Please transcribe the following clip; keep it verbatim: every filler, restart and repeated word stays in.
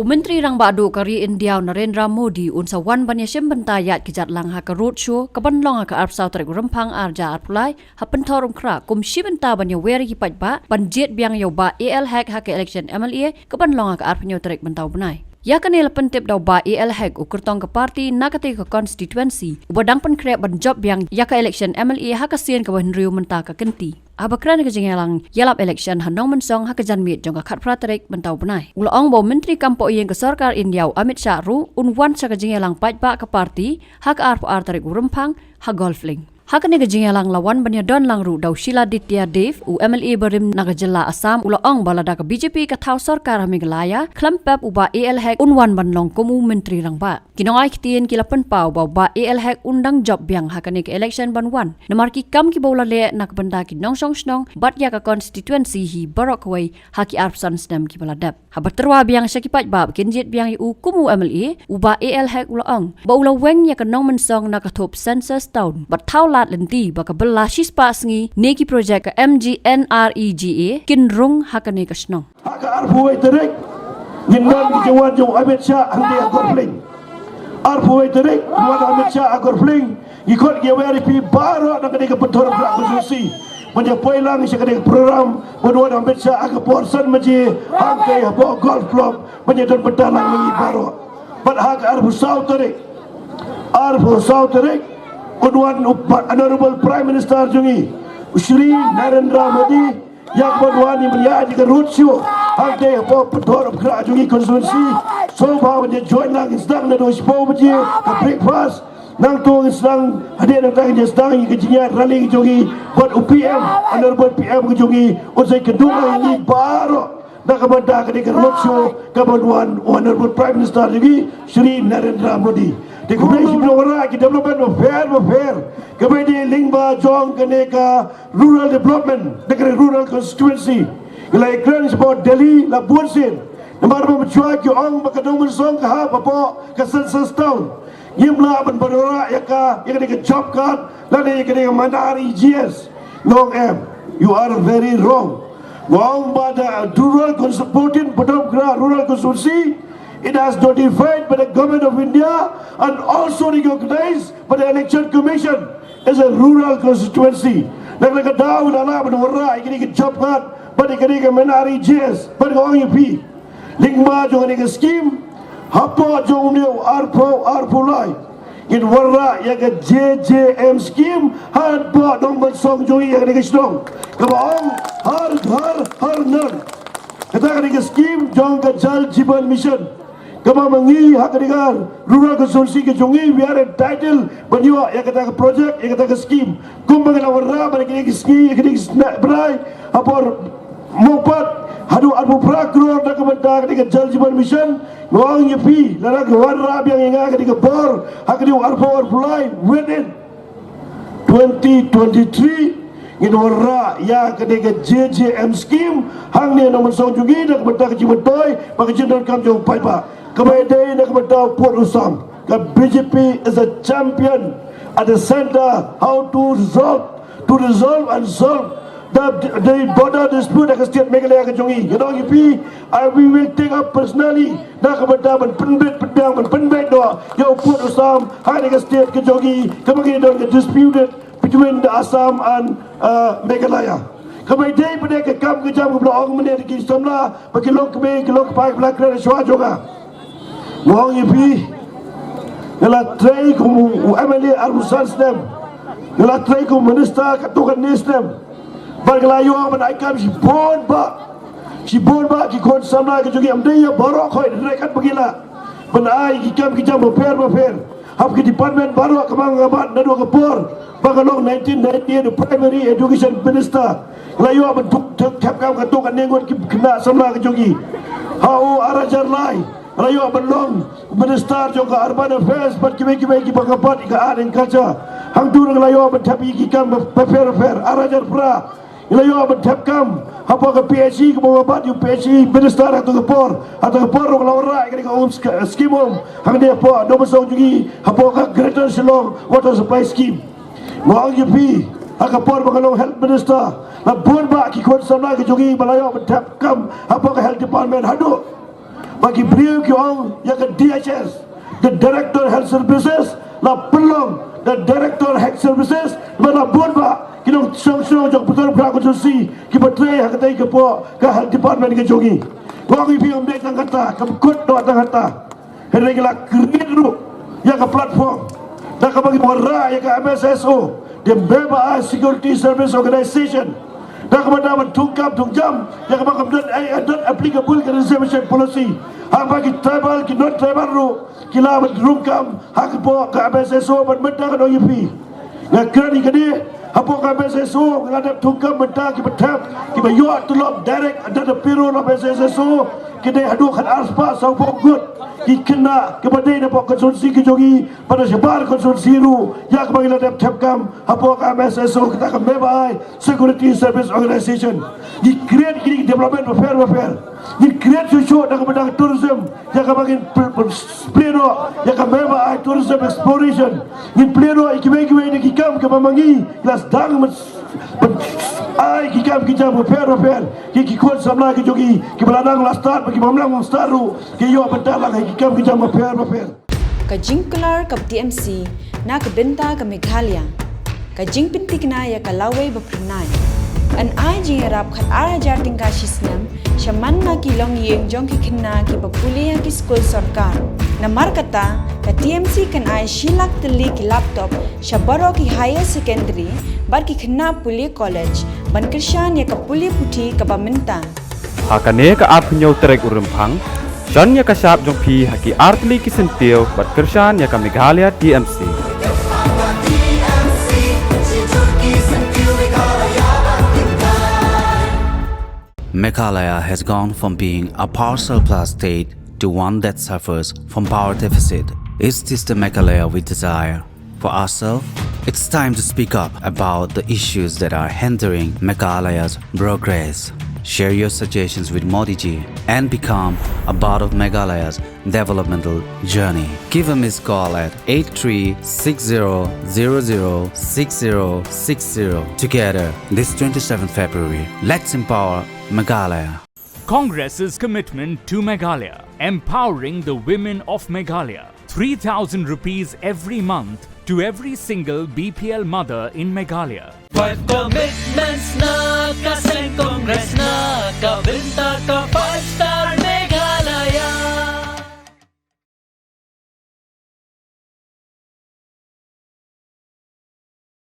U Myntri Rangbah Duh ka ri India u Narendra Modi un sa wan ban ïashim bynta ïaid kjat lang ha ka road show ka ban long ha ka arphew saw tarik u Rymphang arhajar arphew lai ha Pynthorumkhrah kum shi bynta ban ïawer ïa ki paidbah ban jied biang ïa u Bah A L Hek ha ka election M L A ka ban long ha ka arphew hynñiew tarik mynta u bnai. Ïa kane la pyntip da u Bah A L Hek, u kyrtong ka party na katei ka constituency, uba dang pynkhreh ban jop biang ïa ka election M L A ha ka sien kaba hynriew mynta ka kynti. Haba kren ha ka jingïalang ïalap election ha Nongmynsong ha ka janmiet jong ka khatphra tarik mynta u bnai, u la ong ba u Myntri Kam Pohïing ka Sorkar India u Amit Shah ruh un wan sha ka jingïalang paidbah ka party ha ka arphew ar tarik u Rymphang ha Golf Link. Ha kane ka jingïalang la wan ban ïadon lang ruh da u Shiladitya Deb, u M L A barim na ka jylla Assam, u la ong ba lada ka B J P ka thaw sorkar ha Meghalaya, khlem pep u Bah A L Hek un wan ban long kum u Myntri Rangbah. Ki nongai ktien ki la pynpaw ba u Bah A L Hek un dang jop biang ha kane ka election ban wan, namar ki kam kiba u la leh na ka bynta ki nongshong shnong bad ïa ka constituency hi baroh kawei ha ki arphew san snem kiba la dep. Haba tyrwa biang sha ki paidbah ba kin jied biang ïa u kum u M L A, u Bah A L Hek u la ong ba u la weng ïa ka Nongmynsong na ka thup Census Town bad thaw lad lynti ba ka bylla shispah sngi ne ki project ka M G N R E G A kin rung ha kane ka shnong. Ha ka arphew wei tarik ngin don ki jingwan jong u Amit Shah hangne ha Golf Link. Arphew wei tarik ngin wan u Amit Shah ha Golf Link. Ngi khot ngi wer ïa phi baroh na kane ka Pynthorumkhrah constituency ban ïa poi lang sha kane ka program ban wan u Amit Shah ha ka por san baje hangtei hapoh Golf Club ban ïa don bynta lang ma ngi baroh. Bad ha ka arphew saw tarik, arphew saw tarik un wan u Honorable Prime Minister jong ngi, u Shri Narendra Modi, ïa ka ban wan ïa ban ïaid ïa ka road show hangtei hapoh Pynthorumkhrah jong ngi constituency. Sngewbha ban ïa join lang, ngi sdang naduh shiphew baje ka breakfast. Nangta ngi sdang hadien nangta ngi sdang ïa ka jingïaid rally ka jong ngi bad u P M, Honorable P M ka jong ngi un sa ïakynduh lang ïa ngi baroh na ka bynta kane ka road show ka ban wan u Honorable Prime Minister jong ngi, Shri Narendra Modi. Te kumne shim nong wanrah ki development bapher bapher. Kaba ïadei lyngba jong kane ka rural development, da ka rural constituency. Ngi la ïakren shapoh Delhi la bun sien. Namar ba mynshwa ki ong ba ka Nongmynsong ka hap hapoh ka Census Town. Ngim lah ban wanrah ïa ka, ïa kane ka job card lane ïa kane ka Manar E G S. Nga ong em, you are very wrong. Nga ong ba the rural cons-, fourteen Pynthorumkhrah rural constituency, it has notified by the Government of India and also recognized by the Election Commission as a rural constituency. Na kane ka daw la lah ban wanrah ïa kane ka job card bad ïa kane ka Manar E G S. Bad nga ong ïa phi, lyngba jong kane ka scheme, hapoh jong une u arphew arphew lai, ngin wanrah ïa ka J J M scheme hapoh Nongmynsong jong ngi, ïa kane ka shnong kaba ong Har Ghar Har Nal. Kata kane ka scheme jong ka Jal Jeevan Mission, kaba ma ngi ha kane ka rural constituency ka jong ngi, we are entitled ban ïoh ïa kata ka project, ïa kata ka scheme. Kumba ngi la wanrah ban ïa kane ka sngi, ïa kane ka sna-, bnai, ha por Mawpat haduh arphew phra klur na ka bynta kane ka Jal Jeevan Mission. Nga ong ïa phi, lada ka wanrah biang ïa nga kane ka bor ha kane u arphew arphew lai, within twenty twenty-three ngin wanrah ïa kane ka J J M scheme hangne ha Nongmynsong jong ngi na ka bynta ka jingmyntoi bad ka jingdonkam jong u paidbah. Kaba ïadei na ka bynta u pud u sam, ka B J P is a champion at the center how to resolve, to resolve and solve the, the border dispute ha ka state Meghalaya ka jong ngi. Nga ong ïa phi, I, we will take up personally na ka bynta ban pynbeit pynbiang, ban pynbeit noh ïa u pud u sam ha kane ka state ka jong ngi, kaba ngi don ka disputed between the Assam and, uh, Meghalaya. Kaba ïadei pat de ka kam ka jam kaba la ong mynne da ki samla ba ki long kmie, ki long kpa, kaba la kren shuwa jong nga. Nga ong ïa phi, nga la trei kum u M L A arphew san snem, nga la trei kum u minister katto katne snem. Bad nga la ïoh ban ai kam shibun bah, shibun bah ki khun samla ki jong ngi, ym dei ïa baroh khoit, hynrei katba ngi lah ban ai ki kam ki jam bapher bapher ha ki department baroh, kaba nga bat naduh ka por ba nga long nineteen ninety-eight Primary Education Minister. Nga la ïoh ban duk thep kam katto katne ngut ki khynnah samla ki jong ngi. Ha u arhajar lai nga la ïoh ban long Minister jong ka Urban Affairs bad kiwei kiwei kiba nga bat ïa ka Art and Culture. Hangto ruh nga la ïoh ban thep ïa ki kam bapher bapher. Arhajar phra nga la ïoh ban thep kam hapoh ka P H E, kaba nga bat ïa u P H E Minister ha kato ka por. Ha kato ka por ruh nga la wanrah ïa kane ka um sk-, scheme um hangne hapoh Nongmynsong jong ngi, hapoh ka Greater Shillong Water Supply Scheme. Nga ong ïa phi, ha ka por ba nga long Health Minister, la bun bah ki khun samla ki jong ngi ba la ïoh ban thep kam hapoh ka Health Department. Haduh Ba ki briew ki ong ïa ka D H S, the Director Health Services, la pynlong the Director Health Services, ba la bun ba ki nongshong shnong jong Pathar Phrang constituency ki ba trei ha katei ka por ka Health Department ka jong ngi. Ong ïa phi ym dei tang kata, kam kut noh tang kata. Hynrei ki la create ruh ïa ka platform da kaba ki wanrah ïa ka M S S O, the Member Security Service Organization. Da kaba da ban thungkam thungjam ïa kaba kam don, eh, don applicable ka reservation policy. Haba ki tribal, ki non tribal ruh ki la ban thungkam ha ka pok ka M S S O. Ban mynta ka dong ïa phi. Nga kren ïa kane, hapoh ka M S S O nga la dep thungkam mynta ki ba thep, ki ba ïoh tulop direct under the payroll of M S S O, ki dei haduh khat ar spah saw phew ngut ki khynnah ki ba dei napoh constituency ka jong ngi, bad na shabar constituency ruh ïa kaba ngi la dep thep kam hapoh ka M S S O, kata ka Member Security Service Organization. Ngi create ki development bapher bapher. Ngi create shuh shuh da kaba dang tourism, ïa kaba ngin pl-, pl-, plie noh ïa ka Member Tourism Exploration. Ngin plie noh ïa kiwei kiwei na ki kam kaba ma ngi la sdang ban, ban ai ki kam ki jam bapher bapher ïa ki khun samla ki jong ngi, kiba la nang la stad bad kiba ym nang stad ruh ki ïoh ban ïaid lang ïa ki kam ki jam bapher bapher. Ka jingkular kaba T M C na ka bynta ka Meghalaya. Ka jingpynthikna ïa ka lawei ba phyrnai. Yn ai jingïarap khat ar hajar tyngka shi snem sha man la ki longïing jong ki khynnah kiba pule ha ki skul sorkar. Namar kata, ka T M C kan ai shi lak tylli ki laptop sha baroh ki higher secondary bad ki khynnah pule college ban kyrshan ïa ka pule puthi kaba mynta. Ha kane ka arphew hynñiew tarik u Rymphang, shon ïa ka shap jong phi ha ki artylli ki syntiew bad kyrshan ïa ka Meghalaya T M C. Meghalaya has gone from being a power surplus state to one that suffers from power deficit. Is this the Meghalaya we desire for ourselves? It's time to speak up about the issues that are hindering Meghalaya's progress. Share your suggestions with Modi ji and become a part of Meghalaya's developmental journey. Give a missed call at eight three six zero zero zero six zero six zero. Together, this twenty-seventh February, let's empower Meghalaya. Congress's commitment to Meghalaya, empowering the women of Meghalaya. Three thousand rupees every month to every single B P L mother in Meghalaya. Five commitments na ka seng Congress na ka bynta ka five star